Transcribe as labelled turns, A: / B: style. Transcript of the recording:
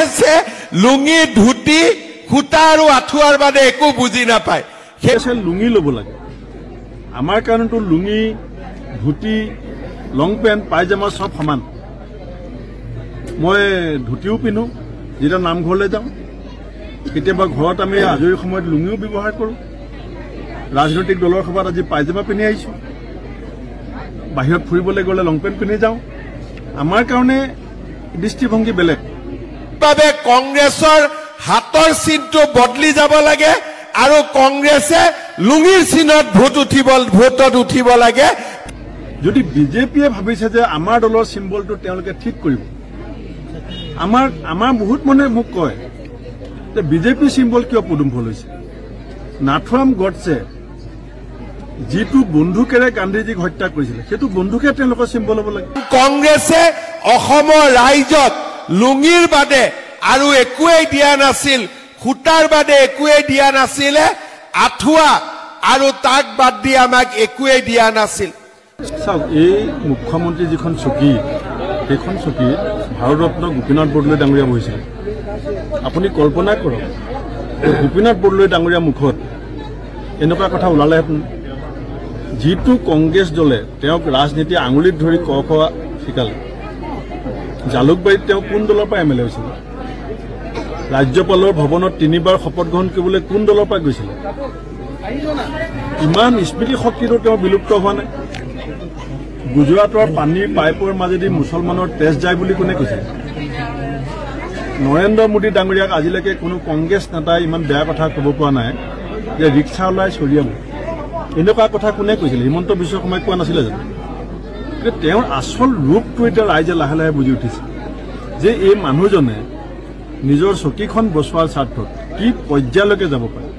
A: কংগ্ৰেছে লুঙি, ধুতি, সূতা আৰু আঁঠুৱাৰ বাদে একো বুজি নাপায়।
B: সেই লুঙি ল'ব লাগে। আমাৰ কাৰণেতো লুঙি, ধুতি, লং পেণ্ট, পায়জামা চব সমান। মই ধুতিও পিন্ধো যেতিয়া নামঘৰলৈ যাওঁ, কেতিয়াবা ঘৰত আমি আজৰি সময়ত লুঙিও ব্যৱহাৰ কৰোঁ। ৰাজনৈতিক দলৰ সভাত আজি পায়জামা পিন্ধি আহিছোঁ, বাহিৰত ফুৰিবলৈ গ'লে লং পেণ্ট পিন্ধি যাওঁ। আমাৰ কাৰণে দৃষ্টিভংগী বেলেগ।
A: বাবে কংগ্ৰেছৰ হাতৰ চিনটো বদলি যাব লাগে আৰু কংগ্ৰেছে লুঙিৰ চিনত ভোটত উঠিব লাগে।
B: যদি বিজেপিয়ে ভাবিছে যে আমাৰ দলৰ চিম্বলটো তেওঁলোকে ঠিক কৰিব, আমাৰ বহুত মানুহে মোক কয় যে বিজেপি চিম্বল কিয় পদুম ফুল হৈছে। নাথুৰাম গডছে যিটো বন্দুকেৰে গান্ধীজীক হত্যা কৰিছিলে, সেইটো বন্দুকে তেওঁলোকৰ চিম্বল হ'ব লাগে।
A: কংগ্ৰেছে অসমৰ ৰাইজক লুঙিৰ বাদে আৰু একোৱেই দিয়া নাছিল, সূতাৰ বাদে একোৱেই দিয়া নাছিলে, আঁঠুৱা আৰু তাক বাদ দি আমাক একোৱেই দিয়া নাছিল।
B: চাওক, এই মুখ্যমন্ত্ৰী যিখন চকী, সেইখন চকীত ভাৰতৰত্ন গোপীনাথ বৰদলৈ ডাঙৰীয়া বহিছিলে। আপুনি কল্পনা কৰক, গোপীনাথ বৰদলৈ ডাঙৰীয়া মুখত এনেকুৱা কথা ওলালেহেঁতেন। যিটো কংগ্ৰেছ দলে তেওঁক ৰাজনীতি আঙুলিত ধৰি ক খ শিকালে, জালুকবাৰীত তেওঁ কোন দলৰ পৰা এম এল এ হৈছিলে, ৰাজ্যপালৰ ভৱনত তিনিবাৰ শপত গ্ৰহণ কৰিবলৈ কোন দলৰ পৰা গৈছিলে, ইমান স্মৃতি শক্তিটো তেওঁ বিলুপ্ত হোৱা নাই। গুজৰাটৰ পানীৰ পাইপৰ মাজেদি মুছলমানৰ তেজ যায় বুলি কোনে কৈছিল? নৰেন্দ্ৰ মোদী ডাঙৰীয়াক আজিলৈকে কোনো কংগ্ৰেছ নেতাই ইমান বেয়া কথা ক'ব পৰা নাই যে ৰিক্সা ওলাই চৰিয়াব, এনেকুৱা কথা কোনে কৈছিল? হিমন্ত বিশ্ব শৰ্মাই কোৱা নাছিলে জানো? কিন্তু তেওঁৰ আচল ৰূপটো এতিয়া ৰাইজে লাহে লাহে বুজি উঠিছে যে এই মানুহজনে নিজৰ চকীখন বচোৱাৰ স্বাৰ্থত কি পৰ্যায়লৈকে যাব পাৰে।